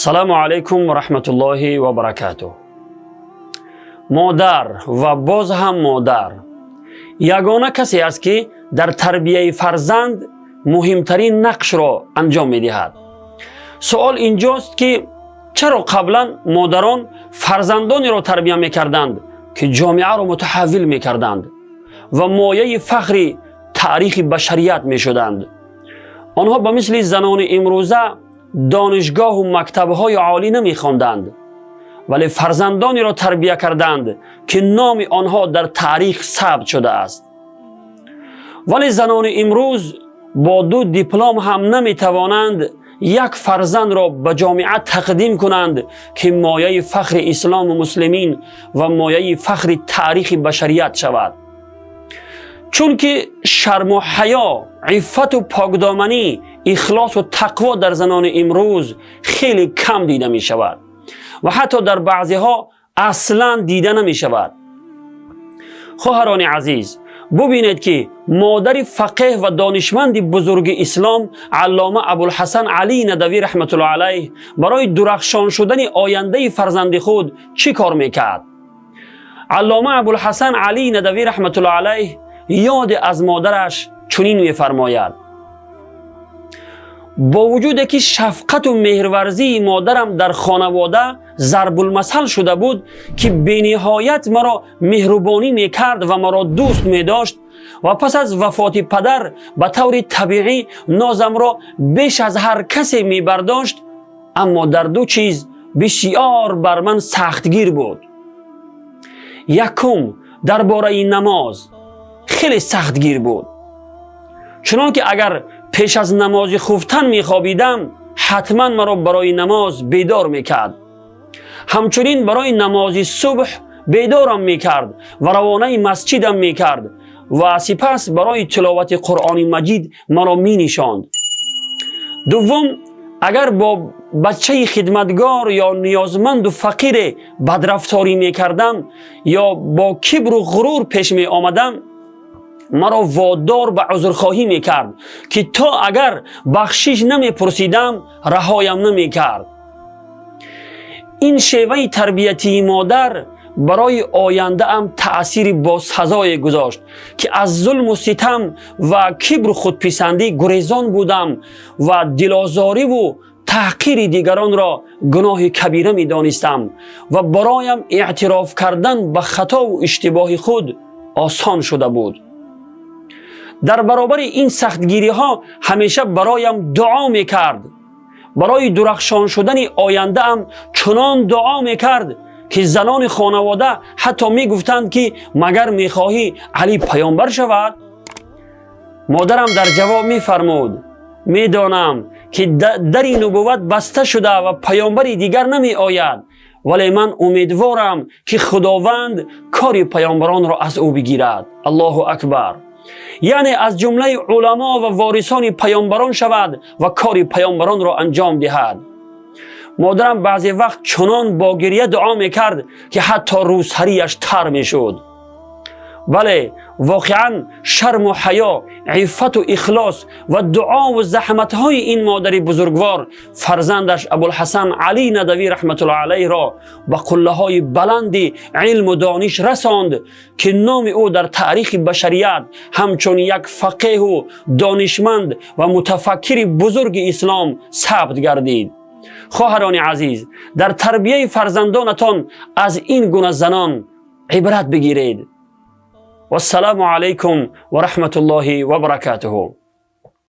Салому алайкум ва раҳматуллоҳи ва баракатуҳ. Модар ва боз ҳам модар ягона касе аст, ки дар тарбияи фарзанд муҳимтарин нақшро анҷом медиҳад. Суол инҷост, ки чаро қаблан модарон фарзандонеро тарбия мекарданд, ки ҷомеаро мутаҳаввил мекарданд ва мояи фахри таърихи башарият мешуданд? Онҳо ба мисли занони имрӯза донишгоҳу мактабҳои олӣ намехонданд, вале фарзандонеро тарбия карданд, ки номи онҳо дар таърих сабт шудааст. Вале занони имрӯз бо ду диплом ҳам наметавонанд як фарзандро ба ҷомеа тақдим кунанд, ки мояи фахри ислому муслимин ва мояи фахри таърихи башарият шавад. Чунки шарму ҳаё, иффату покдоманӣ, ихлосу тақво дар занони имрӯз хеле кам дида мешавад ва ҳатто дар баъзеҳо аслан дида намешавад. Хоҳарони азиз, бубинед, ки модари фақеҳ ва донишманди бузурги ислом, Аллома Абулҳасан Алӣ Надавӣ раҳматуллоҳ алайҳ, барои дурахшон шудани ояндаи фарзанди худ чӣ кор мекард. Аллома Абулҳасан Алӣ Надавӣ раҳматуллоҳ алайҳ ёде аз модараш чунин мефармояд: «Бо вуҷуде ки шафқату меҳрварзии модарам дар хонавода зарбулмасал шуда буд, ки бениҳоят маро меҳрубонӣ мекард ва маро дӯст медошт ва пас аз вафоти падар ба таври табиӣ нозамро беш аз ҳар касе мебардошт, аммо дар ду чиз бисёр бар ман сахтгир буд. Якум, дар бораи намоз хеле сахтгир буд, чунон ки агар пеш аз намози хуфтан мехобидам, ҳатман маро барои намоз бедор мекард. Ҳамчунин барои намози субҳ бедорам мекард ва равонаи масҷидам мекард ва сипас барои тиловати Қуръони Маҷид маро менишонд. Дуввум, агар бо бачаи хидматгор ё ниёзманду фақире бадрафторӣ мекардам ё бо кибру ғурур пеш меомадам, маро водор ба узрхоҳӣ мекард, ки то агар бахшиш намепурсидам, раҳоям намекард. Ин шеваи тарбиятии модар барои ояндаам таъсири босазое гузошт, ки аз зулму ситам ва кибру худписандӣ гурезон будам ва дилозориву таҳқири дигаронро гуноҳи кабира медонистам ва бароям эътироф кардан ба хатову иштибоҳи худ осон шуда буд. Дар баробари ин сахтгириҳо ҳамеша бароям дуо мекард. Барои дурахшон шудани ояндаам чунон дуо мекард, ки занони хонавода ҳатто мегуфтанд, ки магар мехоҳӣ Алӣ паёмбар шавад? Модарам дар ҷавоб мефармуд: медонам, ки дари нубувват баста шуда ва паёмбари дигар намеояд, вале ман умедворам, ки Худованд кори паёмбаронро аз ӯ бигирад. Аллоҳу акбар! Яъне аз ҷумлаи уламо ва ворисони паёмбарон шавад ва кори паёмбаронро анҷом диҳад. Модарам баъзе вақт чунон бо гирья дуо мекард, ки ҳатто рӯсарияш тар мешуд. Бале, воқеан шарму ҳаё, иффату ихлос ва дуову заҳматҳои ин модари бузургвор фарзандаш Абулҳасан Алӣ Надавӣ раҳматуллоҳ алайҳро ба қуллаҳои баланди илму дониш расонд, ки номи ӯ дар таърихи башарият ҳамчун як фақеҳу донишманд ва мутафаккири бузурги ислом сабт гардид. Хоҳарони азиз, дар тарбияи фарзандонатон аз ин гуна занон ибрат бигиред. Вассалому алайкум ва раҳматуллоҳи ва баракатуҳу.